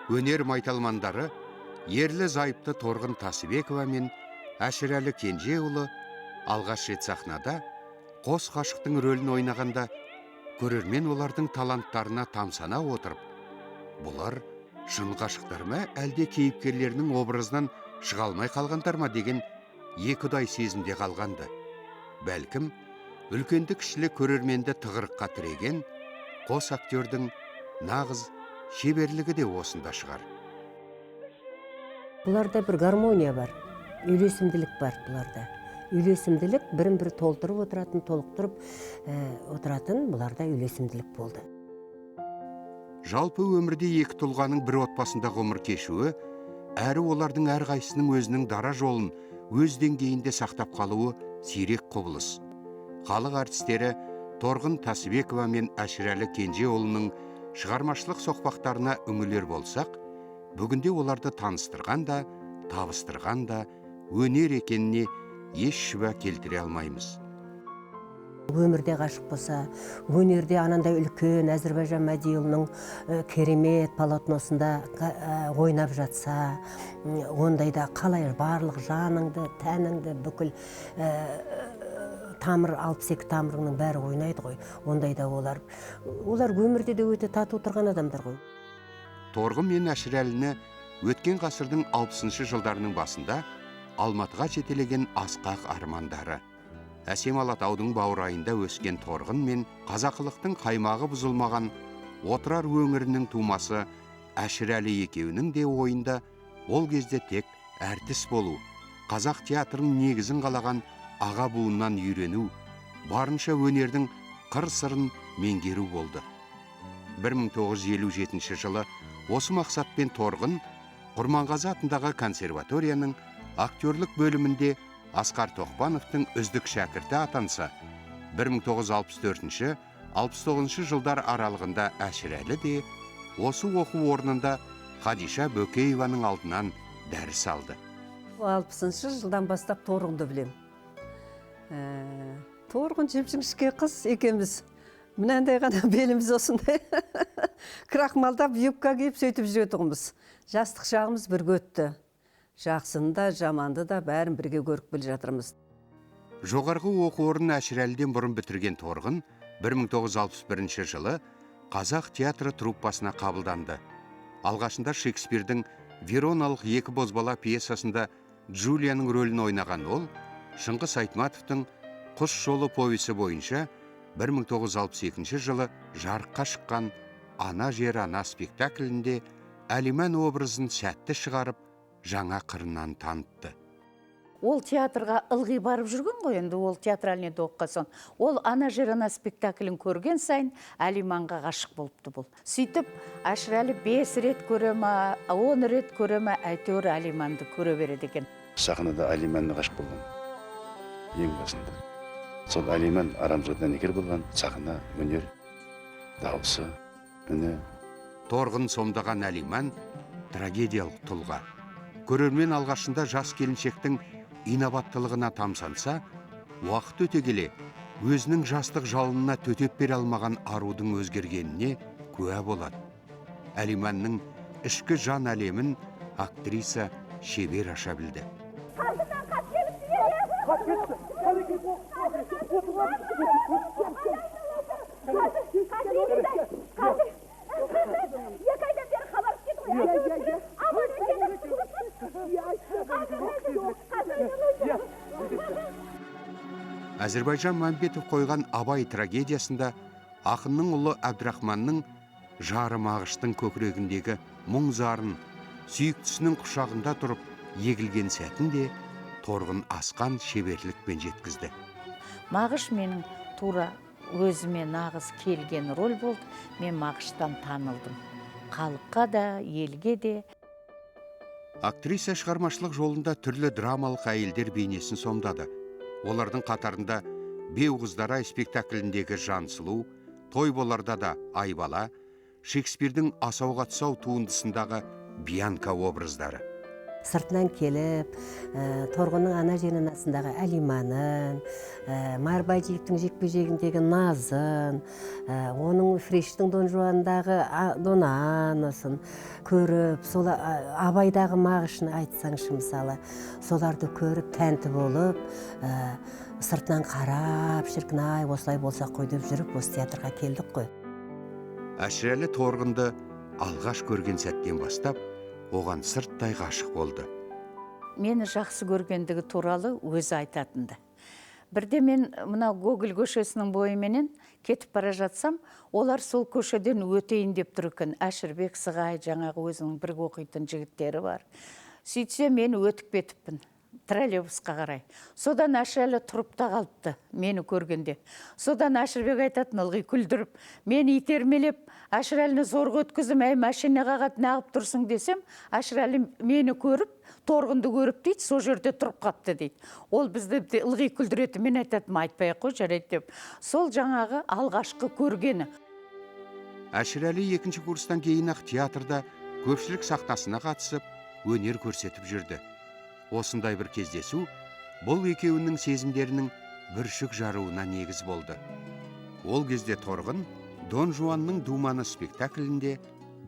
Өнер майталмандары ерлі зайыпты Торғын Тасыбекова мен Әшірәлі Кенжеұлы алғаш рет сахнада қос ғашықтың рөлін ойнағанда, көрермен олардың таланттарына тамсана отырып, бұлар шын ғашықтар ма, әлде кейіпкерлерінің образынан шыға алмай қалғандар ма деген екіұдай сезімде қалғанды. Бәлкім, үлкенді кішілі көрерменді тығырыққа тіреген қос актердің нағыз шеберлігі де осында шығар. Бұларда бір гармония бар, үйлесімділік бар бұларда. Үйлесімділік, бірін бірі толтырып отыратын, толықтырып отыратын бұларда үйлесімділік болды. Жалпы, өмірде екі тұлғаның бір отбасында ғұмыр кешуі, әрі олардың әрқайсысының өзінің дара жолын өз деңгейінде сақтап қалуы сирек құбылыс. Халық әртістері Торғын Тасыбекова мен Әшірәлі Кенжеұлының шығармашылық соқпақтарына үңілер болсақ, бүгінде оларды таныстырған да, табыстырған да өнер екеніне еш шүбә келтіре алмаймыз. Өмірде ғашық болса, өнерде анандай үлкен Әзірбайжан Мәдиұлының керемет полотносында ойнап жатса, ондайда қалай барлық жаныңды, тәніңді, бүкіл тамыр, 62 тамырыңның бәрі ойнайды ғой. Ондайда олар өмірде де өте тату тұрған адамдар ғой. Торғын мен Әшірәліні өткен ғасырдың 60 жылдарының басында Алматыға жетелеген асқақ армандары. Әсем Алатаудың баурайында өскен Торғын мен қазақылықтың қаймағы бұзылмаған Отырар өңірінің тумасы Әшірәлі екеуінің де ойында ол кезде тек әртіс болу, қазақ театрының негізін қалаған аға буыннан үйрену, барынша өнердің қыр сырын меңгеру болды. 1957 жылы осы мақсатпен Торғын Құрманғазы атындағы консерваторияның актерлік бөлімінде Асқар Тоқпановтың үздік шәкірті атанса, 1964-69 жылдар аралығында Әшірәлі де осы оқу орнында Хадиша Бөкееваның алдынан дәріс алды. 60 жылдан бастап Торғынды білем. Торғын жіп-жіңішке қыз екенбіз. Мынандай ғана беліміз осындай. Крахмалдап юбка киіп, сөйтіп жүретұғынбыз. Жастық шағымыз бірге өтті. Жақсыны да, жаманды да, бәрін бірге көріп келе жатырмыз. Жоғарғы оқу орнын Әшірәліден бұрын бітірген Торғын 1961 жылы Қазақ театры труппасына қабылданды. Алғашында Шекспирдің «Вероналық екі бозбала» пьесасында Джулияның рөлін ойнаған ол, Шыңғыс Айтматовтың «Құс жолы» повесі бойынша 1962 жылы жарыққа шыққан «Ана жер ана» спектаклінде Әлиман образын сәтті шығарып, жаңа қырынан танытты. Ол театрға ылғи барып жүрген ғой енді, ол театральныйда оқыған соң. Ол «Ана жер ана» спектаклін көрген сайын Әлиманға ғашық болыпты бұл. Сөйтіп Әшірәлі 5 рет көре ма, 10 рет көре ма, әйтеуір Әлиманды көре береді екен. Сахнада Әлиманға ғашық болған ең басында. Сол Әлиман арамызда дәнекер болған, сахна, өнер, дауысы, үні. Торғын сомдаған Әлиман трагедиялық тұлға. Көрермен алғашында жас келіншектің инабаттылығына тамсанса, уақыт өте келе өзінің жастық жалынына төтеп бере алмаған арудың өзгергеніне куә болады. Әлиманның ішкі жан әлемін актриса шебер аша білді. 2 айдан бері хабар кетті ғой. Аман екен. Әзірбайжан Мәмбетов қойған «Абай» трагедиясында ақынның ұлы Әбдірахманның жары Мағыштың көкірегіндегі мұң зарын сүйіктісінің құшағында тұрып егілген сәтін де Торғын асқан шеберлікпен жеткізді. Мағыш менің тура өзіме нағыз келген роль болды. Мен Мағыштан танылдым. Халыққа да, елге де. Актриса шығармашылық жолында түрлі драмалық әйелдер бейнесін сомдады. Олардың қатарында «Беу қыздар ай» спектакліндегі Жансұлу, «Той боларда» да Айбала, Шекспирдің «Асауға тұсау» туындысындағы Бьянка образдары. Сыртынан келіп, Торғынның ана жер анасындағы Әлиманын, Марбажиевтің жекпе-жегіндегі Назын, оның Фриштің Дон Жуандағы Дона Анасын көріп, сол Абайдағы Мағышын айтсаңшы мысалы, соларды көріп тәнті болып, сыртынан қарап, шіркін ай, осылай болса қой деп жүріп осы театрға келдік қой. Әшірәлі Торғынды алғаш көрген сәттен бастап оған сырттай ғашық болды. Мені жақсы көргендігі туралы өзі айтатынды. Бірде мен мына Гоголь көшесінің бойыменен кетіп бара жатсам, олар сол көшеден өтейін деп тұр екен. Әшірбек Сығай, жаңағы өзінің бірге оқитын жігіттері бар. Сөйтсе мен өтіп кетіппін троллейбусқа қарай. Содан Әшірәлі тұрып та қалыпты мені көргенде. Содан Әшірбек айтатын ылғи күлдіріп, мені итермелеп, Әшірәліні зорға өткіздім, әй машина қағады, неғып тұрсың десем, Әшірәлі мені көріп, Торғынды көріп дейді, сол жерде тұрып қапты дейді. Ол бізді ылғи күлдіретін, мен айтатыным, айтпай ақ қой, жарайды деп. Сол жаңағы алғашқы көргені. Әшірәлі екінші курстан кейін ақ театрда көпшілік сахнасына қатысып, өнер көрсетіп жүрді. Осындай бір кездесу бұл екеуінің сезімдерінің бүршік жаруына негіз болды. Ол кезде Торғын Дон Жуанның Думаны спектаклінде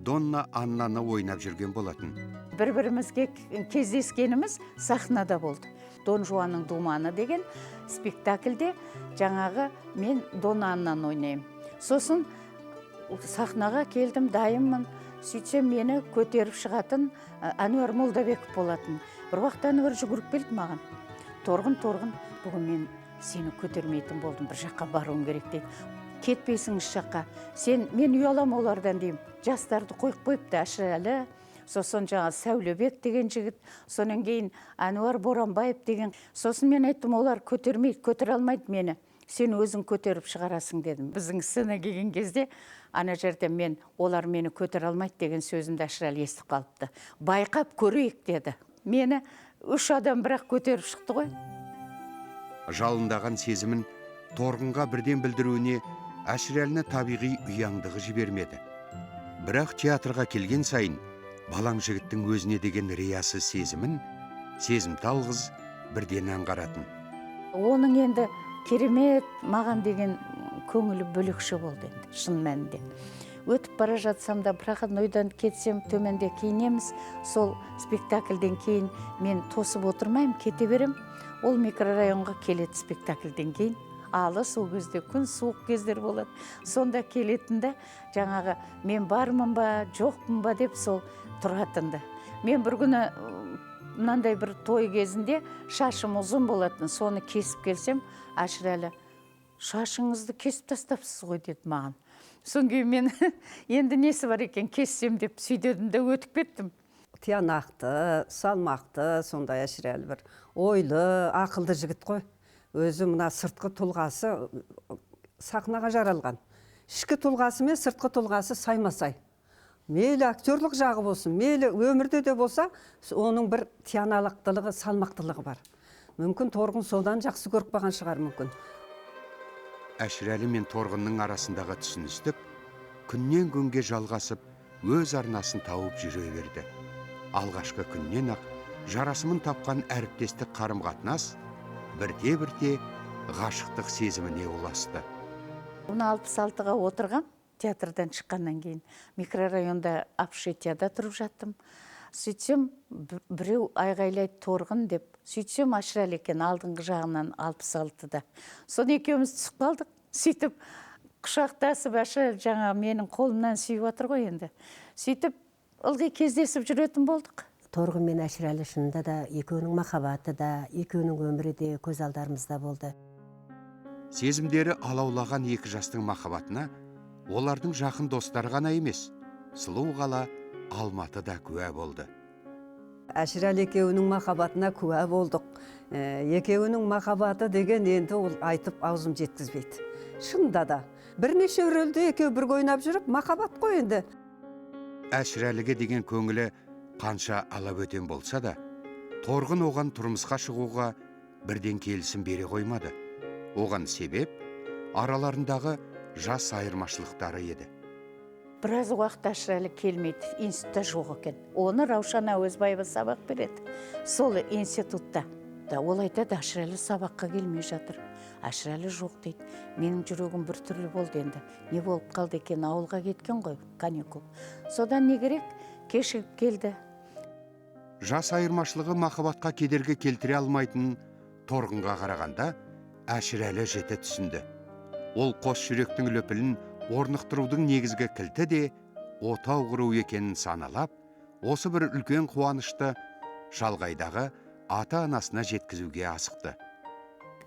Донна Аннаны ойнап жүрген болатын. Бір-бірімізге кездескеніміз сахнада болды. Дон Жуанның Думаны деген спектакльде жаңағы мен Донна Аннаны ойнаймын. Сосын сахнаға келдім, дайынмын. Сөйтсем мені көтеріп шығатын Әнуар Молдабеков болатын. Бір уақытта Әнуар жүгіріп келді маған. Торғын, Торғын, бүгін мен сені көтермейтін болдым, бір жаққа баруым керек дейді. Кетпейсің еш жаққа. Сен, мен ұялам олардан деймін. Жастарды қойып қойыпты Әшірәлі, сосын жаңа Сәулебек деген жігіт, содан кейін Әнуар Боранбаев деген. Сосын мен айттым, олар көтермейді, көтере алмайды мені. Сен өзің көтеріп шығарасың дедім. Біздің сцена келген кезде ана жерде мен олар мені көтере алмайды деген сөзімді Әшірәлі естіп қалыпты. Байқап көрейік деді. Мені үш адам бірақ көтеріп шықты ғой. Жалындаған сезімін Торғынға бірден білдіруіне Әшірәліні табиғи ұяңдығы жібермеді. Бірақ театрға келген сайын балаң жігіттің өзіне деген риясыз сезімін сезімтал қыз бірден аңғаратын. Оның енді керемет маған деген көңілі бөлекше болды енді, шын мәнінде. Өтіп бара жатсам да, проходнойдан кетсем, төменде киінеміз. Сол спектакльден кейін мен тосып отырмаймын, кете берем. Ол микрорайонға келеді спектакльден кейін. Алыс ол кезде күн суық кездер болады. Сонда келетінде жаңағы мен бармын ба, жоқпын ба деп сол тұратынды. Мен бір күні мынандай бір той кезінде шашым ұзын болатын, соны кесіп келсем, Әшірәлі, шашыңызды кесіп тастапсыз ғой деді маған. Содан кейін мен енді несі бар екен кессем деп сөйдедім де өтіп кеттім. Тиянақты, салмақты, сондай Әшірәлі бір ойлы, ақылды жігіт қой. Өзі мына сыртқы тұлғасы сахнаға жаралған. Ішкі тұлғасы мен сыртқы тұлғасы сайма-сай. Мейлі актерлік жағы болсын, мейлі өмірде де болса, оның бір тиянақтылығы, салмақтылығы бар. Мүмкін Торғын содан жақсы көріп қалған шығар мүмкін. Әшірәлі мен Торғынның арасындағы түсіністік күннен күнге жалғасып, өз арнасын тауып жүре берді. Алғашқы күннен ақ жарасымын тапқан әріптестік қарым-қатынас бірте-бірте ғашықтық сезіміне ұласты. 66-ға отырғам, театрдан шыққаннан кейін микрорайонда общежитияда тұрып жаттым. Сөйтсем біреу айғайлайды Торғын деп. Сөйтсем Әшірәлі екен алдыңғы жағынан 66-да. Соны екеуміз түсіп қалдық. Сөйтіп құшақтасып Әшірәлі жаңа менің қолымнан сүйіп отыр ғой енді. Сөйтіп ылғи кездесіп жүретін болдық. Торғын мен Әшірәлі шынында да екеуінің махаббаты да, екеуінің өмірі де көз алдарымызда болды. Сезімдері алаулаған екі жастың махаббатына олардың жақын достары ғана емес, сұлу қала Алматы да куә болды. Әшірәлі екеуінің махаббатына куә болдық. Екеуінің махаббаты деген енді ол айтып аузым жеткізбейді. Шынында да бірнеше рөлде екеуі бірге ойнап жүріп махаббат қой енді. Әшірәліге деген көңілі қанша алабөтен болса да, Торғын оған тұрмысқа шығуға бірден келісім бере қоймады. Оған себеп араларындағы жас айырмашылықтары еді. Біраз уақыт Әшірәлі келмейді, институтта жоқ екен. Оны Раушан Әуезбаева сабақ береді сол институтта. Ол айтады, Әшірәлі сабаққа келмей жатыр. Әшірәлі жоқ дейді. Менің жүрегім бір түрлі болды енді. Не болып қалды екен, ауылға кеткен ғой, каникул. Содан не керек, кешігіп келді. Жас айырмашылығы махаббатқа кедергі келтіре алмайтын Торғынға қарағанда Әшірәлі жіті түсінді. Ол қос жүректің лүпілін орнықтырудың негізгі кілті де отау құру екенін саналап, осы бір үлкен қуанышты шалғайдағы ата-анасына жеткізуге асықты.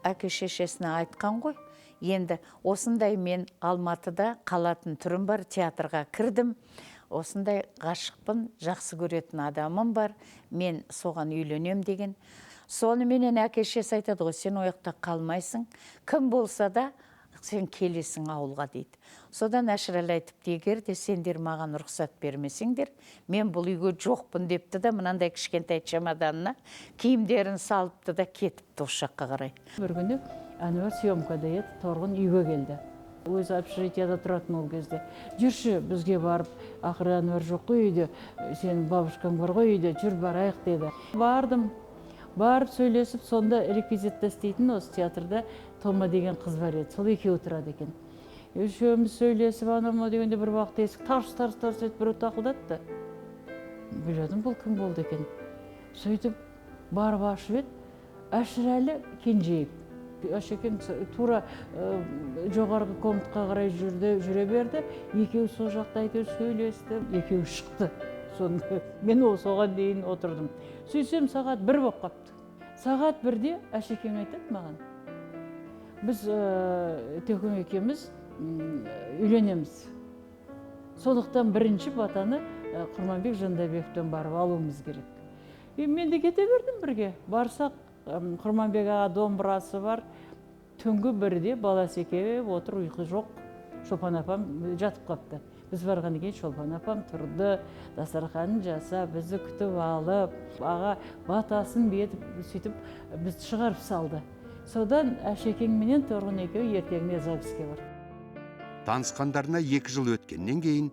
Әке шешесіне айтқан ғой, енді осындай мен Алматыда қалатын түрім бар, театрға кірдім, осындай ғашықпын, жақсы көретін адамым бар, мен соған үйленем деген. Соныменен әке шешесі айтады ғой, сен ояқта қалмайсың, кім болса да сен келесің ауылға дейді. Содан Әшірәлі айтыпты, егер де сендер маған рұқсат бермесеңдер, мен бұл үйге жоқпын депті да, мынандай кішкентай чемоданына киімдерін салыпты да кетіпті осы жаққа қарай. Бір күні Әнуар съемкада еді, Торғын үйге келді. Өзі общежитияда тұратын ол кезде. Жүрші бізге барып, ақыры Әнуар жоқ қой үйде, сенің бабушкаң бар ғой үйде, жүр барайық деді. Бардым. Барып сөйлесіп, сонда реквизитті істейтін осы театрда Тома деген қыз бар еді, сол екеуі тұрады екен. Үшеуміз сөйлесіп, анау дегенде бір уақытта есік тарс-тарс-тарс етіп біреу тақылдатты. Біледім, бұл кім болды екен. Сөйтіп барып ашып еді, Әшірәлі Кенжеев. Әшекең тура жоғарғы комнатқа қарай жүре берді. Екеуі сол жақта әйтеуір сөйлесті, екеуі шықты. Сонда мен соған дейін отырдым. Сөйтсем сағат 1 болып қапты. Сағат 1-де Әшекең айтады маған, біз Төкең екеуміз үйленеміз. Сондықтан бірінші батаны Құрманбек Жандабековтен барып алуымыз керек. И мен де кете бердім бірге. Барсақ, Құрманбек аға домбырасы бар. Түнгі 1-де баласы екеуі отыр, ұйқы жоқ. Шолпан апам жатып қапты. Біз барғаннан кейін Шолпан апам тұрды, дастарханын жасап, бізді күтіп алып, аға батасын беріп, сөйтіп бізді шығарып салды. Содан Әшекең менен Торғын екеуі ертеңіне ЗАГСке барды. Танысқандарына 2 жыл өткеннен кейін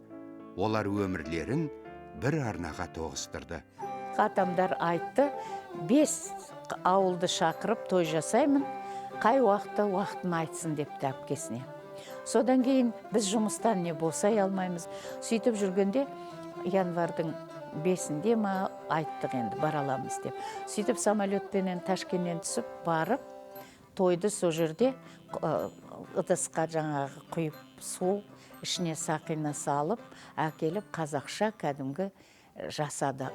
олар өмірлерін бір арнаға тоғыстырды. Атамдар айтты, 5 ауылды шақырып той жасаймын, қай уақытта уақытын айтсын депті әпкесіне. Содан кейін біз жұмыстан не босай алмаймыз. Сөйтіп жүргенде январдың 5-інде ма айттық енді бара аламыз деп. Сөйтіп самолетпенен Ташкенттен түсіп барып, тойды сол жерде ыдысқа жаңағы құйып су, ішіне сақина салып, әкеліп қазақша кәдімгі жасады.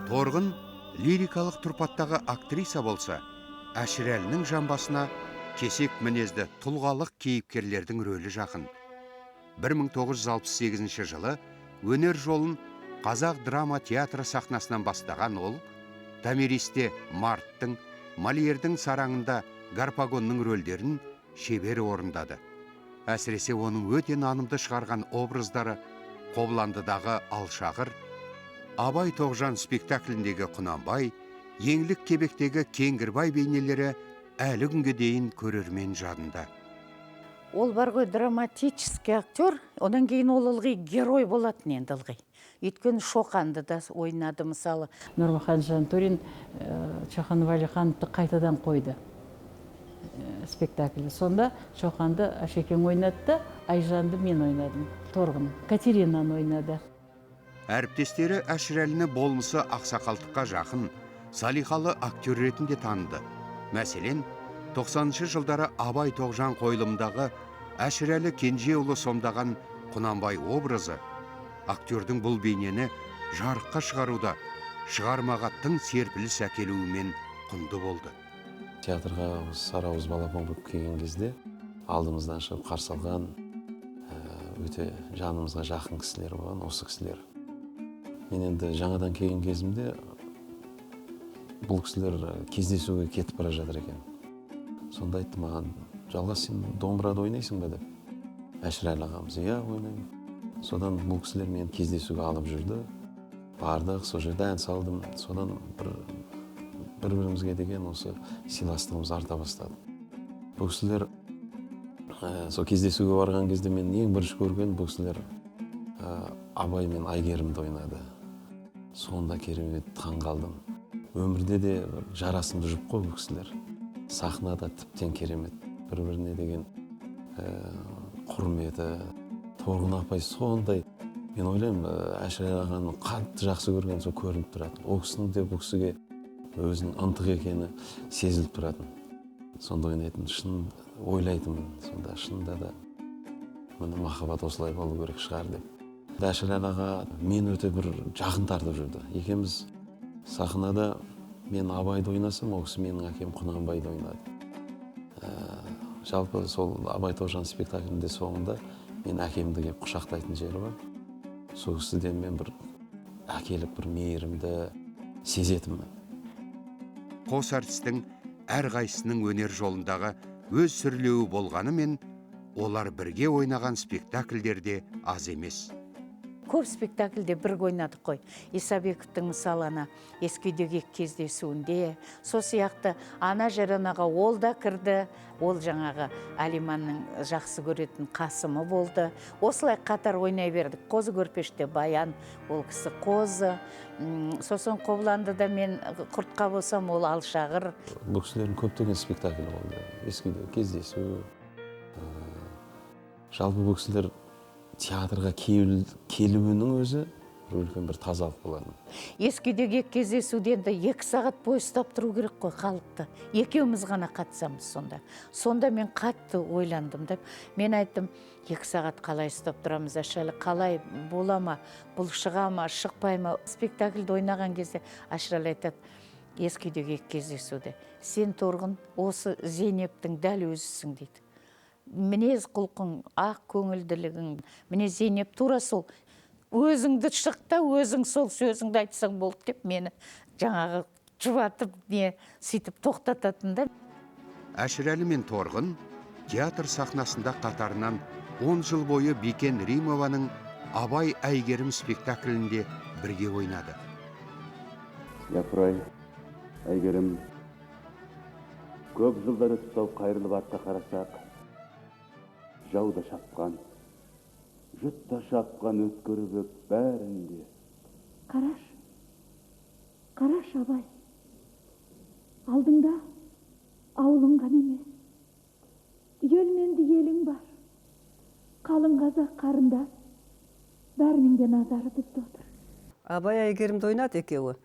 Торғын лирикалық тұрпаттағы актриса болса, Әшірәлінің жамбасына кесек мінезді тұлғалық кейіпкерлердің рөлі жақын. 1968 жылы өнер жолын Қазақ драма театры сахнасынан бастаған ол, Томиристе Марттың, Мольердің сараңында Гарпагонның рөлдерін шебер орындады. Әсіресе оның өте нанымды шығарған образдары Қобландыдағы Алшағыр, Абай Тоғжан спектакліндегі Құнанбай, Еңлік Кебектегі Кеңгірбай бейнелері әлі күнге дейін көрермен жадында. Ол бар ғой драматический актер, одан кейін ол ылғи герой болатын енді ылғи. Өйткені Шоқанды да ойнады мысалы. Нұрмахан Жантөрин Шоқан Уәлихановты қайтадан қойды спектаклі. Сонда Шоқанды Әшекең ойнады да, Айжанды мен ойнадым. Торғын Катеринаны ойнады. Әріптестері Әшірәліні болмысы ақсақалдыққа жақын, салиқалы актер ретінде таныды. Мәселен, 90-шы жылдары Абай Тоғжан қойылымындағы Әшірәлі Кенжеұлы сомдаған Құнанбай образы актердің бұл бейнені жарыққа шығаруда шығармаға тың серпіліс әкелуімен құнды болды. Театрға Сарыауыз балапан болып келген кезде алдымыздан шығып қарсы алған өте жанымызға жақын кісілер болған осы кісілер. Мен енді жаңадан келген кезімде бұл кісілер кездесуге кетіп бара жатыр екен. Сонда айтты маған, Жалғас, сен домбырада ойнайсың ба деп. Әшірәлі ағамыз, иә, ойнаймын. Содан бұл кісілер мені кездесуге алып жүрді. Бардық, сол жерде ән салдым. Содан бір-бірімізге деген осы сыйластығымыз арта бастады. Бұл кісілер сол кездесуге барған кезде мен ең бірінші көрген бұл кісілер Абай мен Әйгерімді ойнады. Сонда керемет таң қалдым. Өмірде де бір жарасымды жұп қой бұл кісілер. Сахнада тіптен керемет. Бір-біріне деген құрметі. Торғын апай сондай, мен ойлаймын, Әшірәлі ағаны қатты жақсы көрген сол көрініп тұратын. Ол кісінің де бұл кісіге өзінің ынтық екені сезіліп тұратын. Сонда ойнайтын, шын ойлайтынмын, сонда шынында да міне махаббат осылай болу керек шығар деп. Әшірәлі аға мен өте бір жақын тартып жүрді. Екеуміз сахнада мен Абайды ойнасам, ол кісі менің әкем Құнанбайды ойнады. Жалпы сол Абай Тоғжан спектаклінде соңында мен әкемді келіп құшақтайтын жері бар. Сол кісіден мен бір әкелік бір мейірімді сезетінмін. Қос әртістің әрқайсысының өнер жолындағы өз сүрлеуі болғанымен, олар бірге ойнаған спектакльдерде аз емес. Көп спектакльде бірге ойнадық қой. Исабековтің мысалы ана ескі үйдегі кездесуінде, сол сияқты ана Жер-анаға ол да кірді, ол жаңағы Алиманның жақсы көретін Қасымы болды. Осылай қатар ойнай бердік. Қозы Көрпеште Баян, ол кісі Қозы. Сосын Қобыландыда мен Құртқа болсам, ол Алшағыр. Бұл кісілердің көптеген спектаклі болды. Ескі үйдегі кездесу. Жалпы бұл кісілер театрға келуінің өзі бір үлкен бір тазалық болатын. Ескі үйдегі кездесуде енді 2 сағат бойы ұстап тұру керек қой халықты. Екеуміз ғана қатысамыз сонда. Сонда мен қатты ойландым деп. Мен айттым, 2 сағат қалай ұстап тұрамыз, Әшірәлі, қалай бола ма, бұл шыға ма, шықпай ма? Спектакльді ойнаған кезде Әшірәлі айтады, ескі үйдегі кездесуде, сен Торғын осы Зейнептің дәл өзісің дейді. Мінез құлқың, ақ көңілділігің, міне Зейнеп тура сол. Өзіңді шық та, өзің сол сөзіңді айтсаң болды деп мені жаңағы жұбатып, не сөйтіп тоқтататын да. Әшірәлі мен Торғын театр сахнасында қатарынан 10 жыл бойы Бикен Римованың Абай Әйгерім спектаклінде бірге ойнады. Япырай, Әйгерім, көп жылдар өтіп тауып қайырылып артқа қарасақ, жау да шапқан, жұт та шапқан өткіріп бәрінде. Қараш, қараш Абай, алдыңда ауылың ғана емес, елменді елің бар, қалың қазақ қарындас, бәрінің де назары бізде отыр. Абай Әйгерімді ойнады екеуі.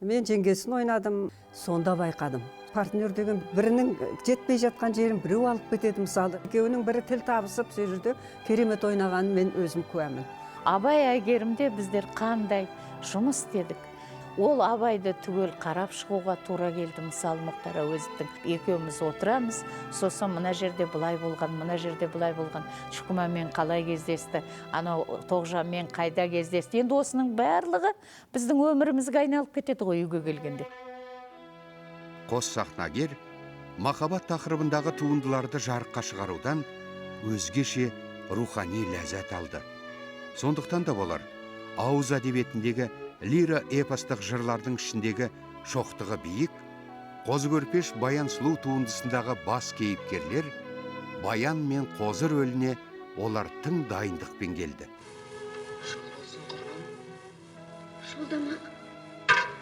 Мен жеңгесін ойнадым, сонда байқадым. Партнер деген бірінің жетпей жатқан жерін біреу алып кетеді мысалы. Екеуінің бірі тіл табысып, сол жерде керемет ойнағанын мен өзім куәмін. Абай Әйгерімде біздер қандай жұмыс істедік. Ол Абайды түгел қарап шығуға тура келді. Мысалы, Мұхтар Әуезовтің екеуміз отырамыз, сосын мына жерде былай болған, мына жерде былай болған, Шүкіманмен қалай кездесті, анау Тоғжанмен қайда кездесті. Енді осының барлығы біздің өмірімізге айналып кетеді ғой үйге келгенде. Қос сахнагер махаббат тақырыбындағы туындыларды жарыққа шығарудан өзгеше рухани ләззат алды. Сондықтан да болар, ауыз әдебиетіндегі лира эпостық жырлардың ішіндегі шоқтығы биік, Қозы Көрпеш Баян Сұлу туындысындағы бас кейіпкерлер Баян мен Қозы рөліне олар тың дайындықпен келді. Жол болсын құрбым, жолдамақ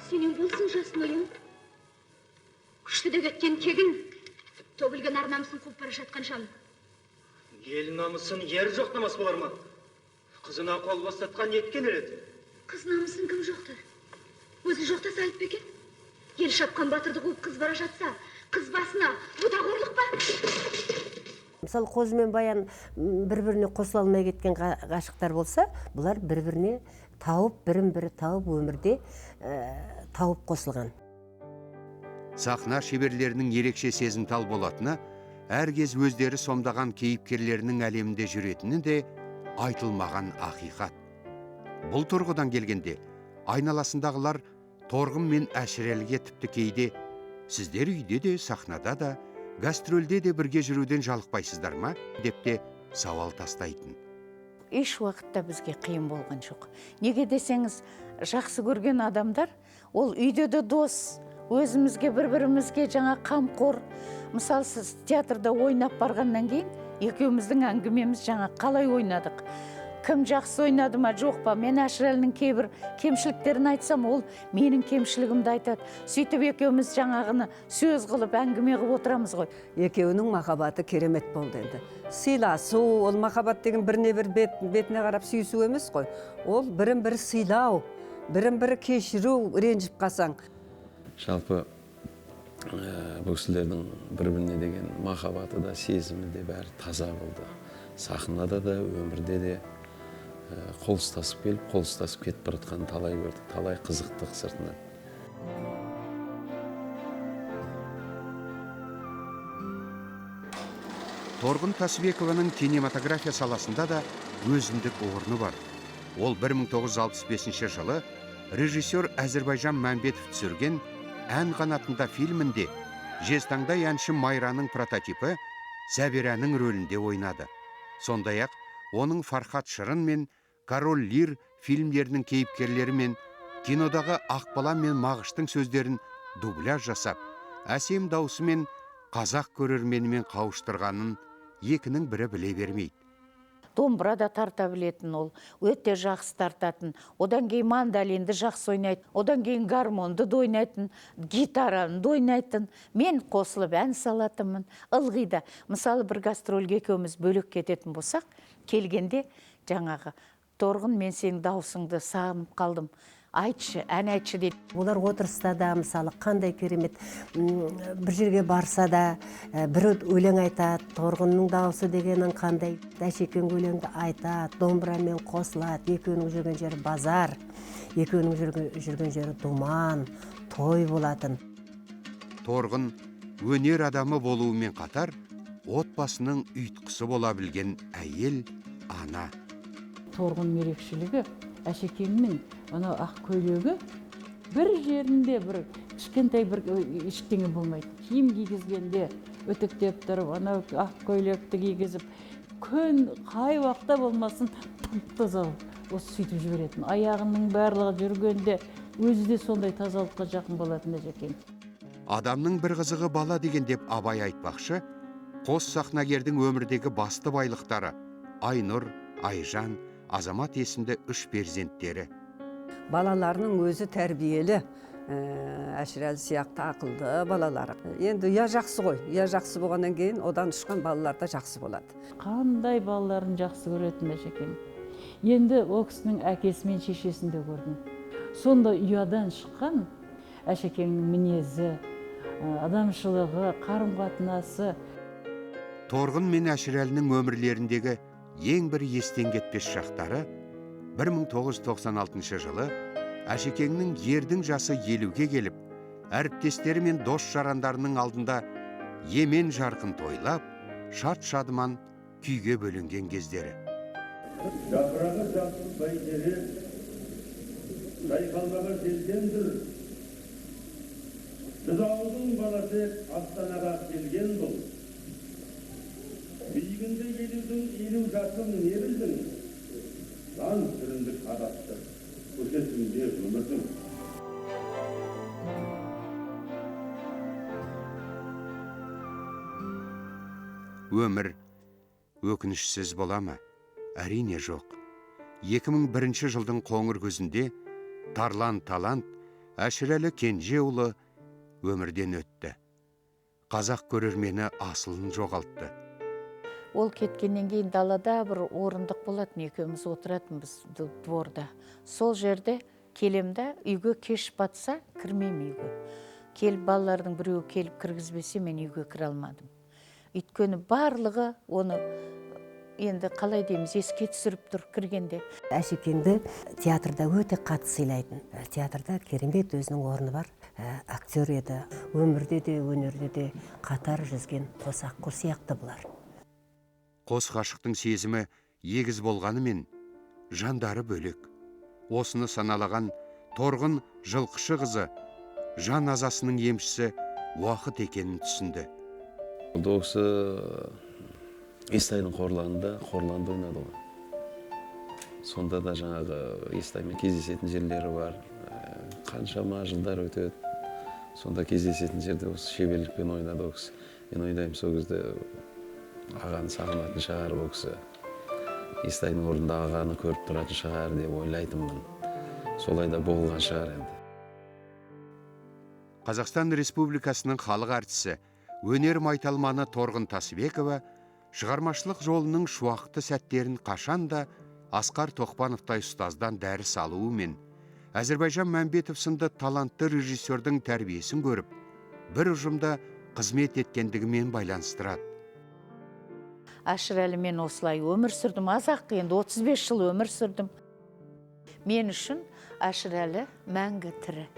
сенен болсын жасын ойын. Күшті де кеткен кегін, төгілген ар намысын қуып бара жатқан жан. Ел намысын ер жоқтамас болар ма? Қызына қол бастатқан неткен еді? Қыз намысын кім жоқтар? Өзі жоқтаса айтып екен? Ел шапқан батырды қуып қыз бара жатса, қыз басына бұ да қорлық па? Мысалы, Қозы мен Баян бір-біріне қосыла алмай кеткен ғашықтар болса, бұлар бір-біріне тауып, бірін-бірі тауып, өмірде тауып қосылған. Сахна шеберлерінің ерекше сезімтал болатыны, әркез өздері сомдаған кейіпкерлерінің әлемінде жүретіні де айтылмаған ақиқат. Бұл тұрғыдан келгенде, айналасындағылар Торғын мен Әшірәліге тіпті кейде сіздер үйде де, сахнада да, гастрольде де бірге жүруден жалықпайсыздар ма деп те сауал тастайтын. Еш уақытта бізге қиын болған жоқ. Неге десеңіз, жақсы көрген адамдар, ол үйде де дос, Өзімізге, бір-бірімізге жаңа қамқор. Мысалы, сіз театрда ойнап барғаннан кейін екеуміздің әңгімеміз жаңа қалай ойнадық, кім жақсы ойнады ма, жоқ па, мен Әшірәлінің кейбір кемшіліктерін айтсам, ол менің кемшілігімді айтады. Сөйтіп екеуміз жаңағыны сөз қылып, әңгіме қылып отырамыз ғой. Екеуінің махаббаты керемет болды енді. Сыйласу, ол махаббат деген біріне бір бетіне қарап сүйісу емес қой. Ол бірін бірі сыйлау, бірін бірі кешіру, ренжіп қалсаң. Жалпы бұл кісілердің бір-біріне деген махаббаты да, сезімі де бәрі таза болды. Сахнада да, өмірде де қол ұстасып келіп, қол ұстасып кетіп бара жатқанын талай көрдік, талай қызықтық сыртынан. Торғын Тасыбекованың кинематография саласында да өзіндік орны бар. Ол 1965 жылы режиссер Әзірбайжан Мәмбетов түсірген «Ән қанатында» фильмінде жезтаңдай әнші Майраның прототипі Сәбираның рөлінде ойнады. Сондай-ақ оның Фархат Шырын мен Король Лир фильмдерінің кейіпкерлері мен кинодағы Ақбала мен Мағыштың сөздерін дубляж жасап, әсем даусымен қазақ көрерменімен қауыштырғанын екінің бірі біле бермейді. Домбыра да тарта білетін ол, өте жақсы тартатын. Одан кейін мандолинді жақсы ойнайтын, одан кейін гармонды да ойнайтын, гитараны да ойнайтын. Мен қосылып ән салатынмын, ылғи да. Мысалы, бір гастрольге екеуміз бөлек кететін болсақ, келгенде жаңағы Торғын, мен сенің даусыңды сағынып қалдым, айтшы, ән айтшы дейді. Олар отырыста да, мысалы, қандай керемет, бір жерге барса да, бір өлең айтады, Торғынның даусы дегенің қандай, Әшекең өлеңді айтады, домбырамен қосылады, екеуінің жүрген жері базар, екеуінің жүрген жері думан, той болатын. Торғын өнер адамы болуымен қатар, отбасының ұйытқысы бола білген әйел, ана. Торғынның ерекшелігі Әшекеңнің анау ақ көйлегі бір жерінде бір кішкентай бір ештеңе болмайды. Киім кигізгенде үтіктеп тұрып, анау ақ көйлекті кигізіп, күн қай уақытта болмасын тып-таза осы сөйтіп жіберетін. Аяғының барлығы жүргенде өзі де сондай тазалыққа жақын болатын Әшекең. Адамның бір қызығы бала деген деп Абай айтпақшы, қос сахнагердің өмірдегі басты байлықтары Айнұр, Айжан, Азамат есімді үш перзенттері. Балаларының өзі тәрбиелі, Әшірәлі сияқты ақылды балалары. Енді ұя жақсы ғой, ұя жақсы болғаннан кейін одан ұшқан балалар да жақсы болады. Қандай балаларын жақсы көретін Әшекең. Енді ол кісінің әкесі мен шешесін де көрдім. Сонда ұядан шыққан Әшекеңнің мінезі, адамшылығы, қарым-қатынасы. Торғын мен Әшірәлінің өмірлеріндегі ең бір естен кетпес шақтары 1996 жылы Әшекеңнің ердің жасы 50-ге келіп, әріптестері мен дос жарандарының алдында емен жарқын тойлап, шат-шадыман күйге бөленген кездері. Жапырағы жасыл бәйтерек, жайқалмағы желдендір. Біз ауылдың баласы Астанаға келген бұл. Биігінде елудің елу жасын не білдің? Заң сүріндік адасты, көшесінде өмірдің. Өмір өкінішсіз бола ма? Әрине жоқ. 2001 жылдың қоңыр күзінде Тарлан талант Әшірәлі Кенжеұлы өмірден өтті. Қазақ көрермені асылын жоғалтты. Ол кеткеннен кейін далада бір орындық болатын, екеуміз отыратынбыз дворда. Сол жерде келем да, үйге кеш батса кірмеймін үйге. Келіп балалардың біреуі келіп кіргізбесе, мен үйге кіре алмадым. Өйткені барлығы оны енді қалай дейміз, еске түсіріп тұр кіргенде. Әшекеңді театрда өте қатты сыйлайтын. Театрда керемет өзінің орны бар актер еді. Өмірде де, өнерде де қатар жүзген қос аққу сияқты бұлар. Қос ғашықтың сезімі егіз болғанымен жандары бөлек. Осыны саналаған Торғын жылқышы қызы жан азасының емшісі уақыт екенін түсінді. Ол кісі Естайдың Қорланында Қорланды ойнады ғой. Сонда да жаңағы Естаймен кездесетін жерлері бар. Қаншама жылдар өтеді. Сонда кездесетін жерде осы шеберлікпен ойнады ол кісі. Мен ойлаймын, сол кезде ағаны сағынатын шығар бұл кісі. Естайдың орнында ағаны көріп тұратын шығар деп ойлайтынмын. Солай да болған шығар енді. Қазақстан Республикасының халық әртісі, өнер майталманы Торғын Тасыбекова шығармашылық жолының шуақты сәттерін қашанда Асқар Тоқпановтай ұстаздан дәріс алуымен, Әзірбайжан Мәмбетов сынды талантты режиссердің тәрбиесін көріп, бір ұжымда қызмет еткендігімен байланыстырады. Әшірәлі мен осылай өмір сүрдім, аз-ақ енді 35 жыл өмір сүрдім. Мен үшін Әшірәлі мәңгі тірі.